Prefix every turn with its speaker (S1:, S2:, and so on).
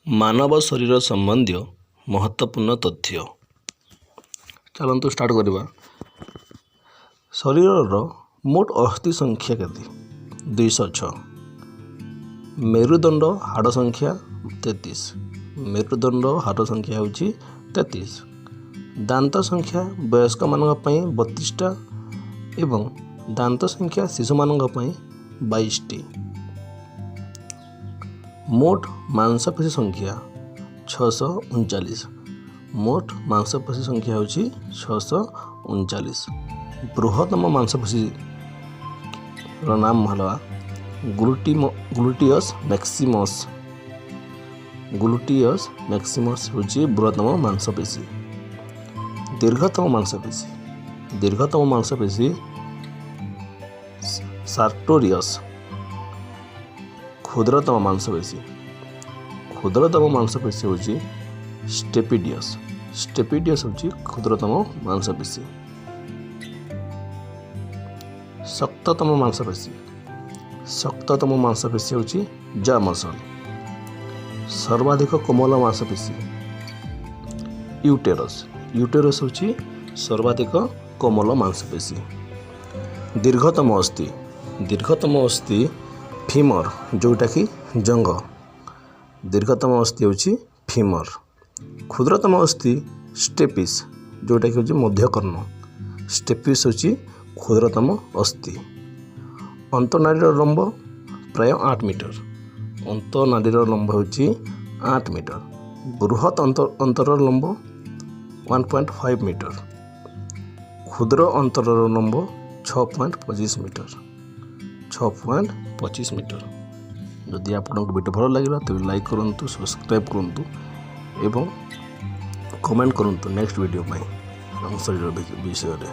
S1: ମାନବ ଶରୀର ସମ୍ବନ୍ଧୀୟ ମହତ୍ତ୍ୱପୂର୍ଣ୍ଣ ତଥ୍ୟ। ଚାଲନ୍ତୁ ଷ୍ଟାର୍ଟ କରିବା। ଶରୀରର ମୋଟ ଅସ୍ଥି ସଂଖ୍ୟା କେତେ? 206। ମେରୁଦଣ୍ଡ ହାଡ଼ ସଂଖ୍ୟା 33। ମେରୁଦଣ୍ଡ ହାଡ଼ ସଂଖ୍ୟା ହେଉଛି 33। ଦାନ୍ତ ସଂଖ୍ୟା ବୟସ୍କମାନଙ୍କ ପାଇଁ 32ଟା ଏବଂ ଦାନ୍ତ ସଂଖ୍ୟା ଶିଶୁମାନଙ୍କ ପାଇଁ 22ଟି। ମୋଟ ମାଂସପେଶୀ ସଂଖ୍ୟା 639। ମୋଟ ମାଂସପେଶୀ ସଂଖ୍ୟା ହେଉଛି 639। ବୃହତ୍ତମ ମାଂସପେଶୀର ନାମ ହେଲା ଗ୍ଲୁଟିୟସ୍ ମ୍ୟାକ୍ସିମସ୍। ଗ୍ଲୁଟିୟସ୍ ମ୍ୟାକ୍ସିମସ୍ ହେଉଛି ବୃହତ୍ତମ ମାଂସପେଶୀ। ଦୀର୍ଘତମ ମାଂସପେଶୀ, ଦୀର୍ଘତମ ମାଂସପେଶୀ ସାର୍ଟୋରିୟସ୍। କ୍ଷୁଦ୍ରତମ ମାଂସପେଶୀ, କ୍ଷୁଦ୍ରତମ ମାଂସପେଶୀ ହେଉଛି ଷ୍ଟେପିଡିୟସ୍। ଷ୍ଟେପିଡିୟସ୍ ହେଉଛି କ୍ଷୁଦ୍ରତମ ମାଂସପେଶୀ। ଶକ୍ତତମ ମାଂସପେଶୀ, ଶକ୍ତତମ ମାଂସପେଶୀ ହେଉଛି ଜ ମସଲ୍। ସର୍ବାଧିକ କୋମଳ ମାଂସପେଶୀ ୟୁଟେରସ୍। ୟୁଟେରସ୍ ହେଉଛି ସର୍ବାଧିକ କୋମଳ ମାଂସପେଶୀ। ଦୀର୍ଘତମ ଅସ୍ଥି, ଦୀର୍ଘତମ ଅସ୍ଥି ଫିମର, ଯେଉଁଟାକି ଜଙ୍ଘ। ଦୀର୍ଘତମ ଅସ୍ଥି ହେଉଛି ଫିମର। କ୍ଷୁଦ୍ରତମ ଅସ୍ଥି ଷ୍ଟେପିସ୍, ଯେଉଁଟାକି ହେଉଛି ମଧ୍ୟକର୍ଣ୍ଣ। ଷ୍ଟେପିସ୍ ହେଉଛି କ୍ଷୁଦ୍ରତମ ଅସ୍ଥି। ଅନ୍ତନାଡ଼ୀର ଲମ୍ବ ପ୍ରାୟ 8 ମିଟର। ଅନ୍ତନାଡ଼ୀର ଲମ୍ବ ହେଉଛି 8 ମିଟର। ବୃହତ୍ ଅନ୍ତରର ଲମ୍ବ 1.5 ମିଟର। କ୍ଷୁଦ୍ର ଅନ୍ତରର ଲମ୍ବ 6.25 ମିଟର, 6.25 ମିଟର। ଯଦି ଆପଣଙ୍କୁ ଭିଡ଼ିଓ ଭଲ ଲାଗିଲା, ତେବେ ଲାଇକ୍ କରନ୍ତୁ, ସବସ୍କ୍ରାଇବ୍ କରନ୍ତୁ ଏବଂ କମେଣ୍ଟ କରନ୍ତୁ ନେକ୍ସଟ ଭିଡ଼ିଓ ପାଇଁ ଆମ ଶରୀର ବିଷୟରେ।